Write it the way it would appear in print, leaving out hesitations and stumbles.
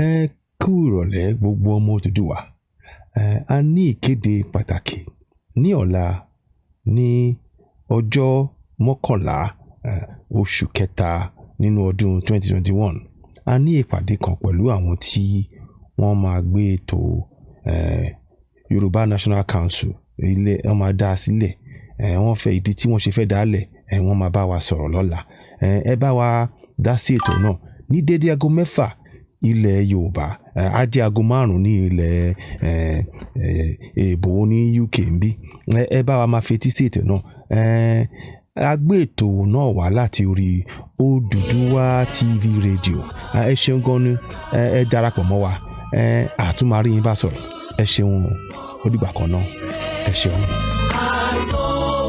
Ẹ kú ìrọ̀lẹ́, gbogbo ọmọ Odùduwà. A ní ìkéde pàtàkì ní ọ̀la, ní ọjọ́ 11 oṣù kẹta nínú ọdún 2021. A ní ìpàdé kan pẹ̀lú àwọn tí wọ́n máa gbé ètò Yorùbá National Council ilé, wọ́n máa dá a sílẹ̀. Wọ́n fẹ́ ìdí tí wọ́n ṣe fẹ́ dá lẹ̀, wọ́n máa bá wa sọ̀rọ̀ lọ́la. Ẹ bá wa dá sí ètò náà ní dédé aago 6 ilẹ̀ Yorùbá, á jẹ́ aago 5 ní ilẹ̀ èèbó ní UK ń bí. Ẹ bá wa máa fetí sí ètò náà. A gbé ètò náà wá láti orí Odùduwà TV Radio. Ẹ ṣeun gan ni. Ẹ darapọ̀ mọ́ wa. A tún máa rí yín bá sọ̀rọ̀. Ẹ ṣeun o, ó dìgbà kan náà, ẹ ṣeun. Àtòmìnira.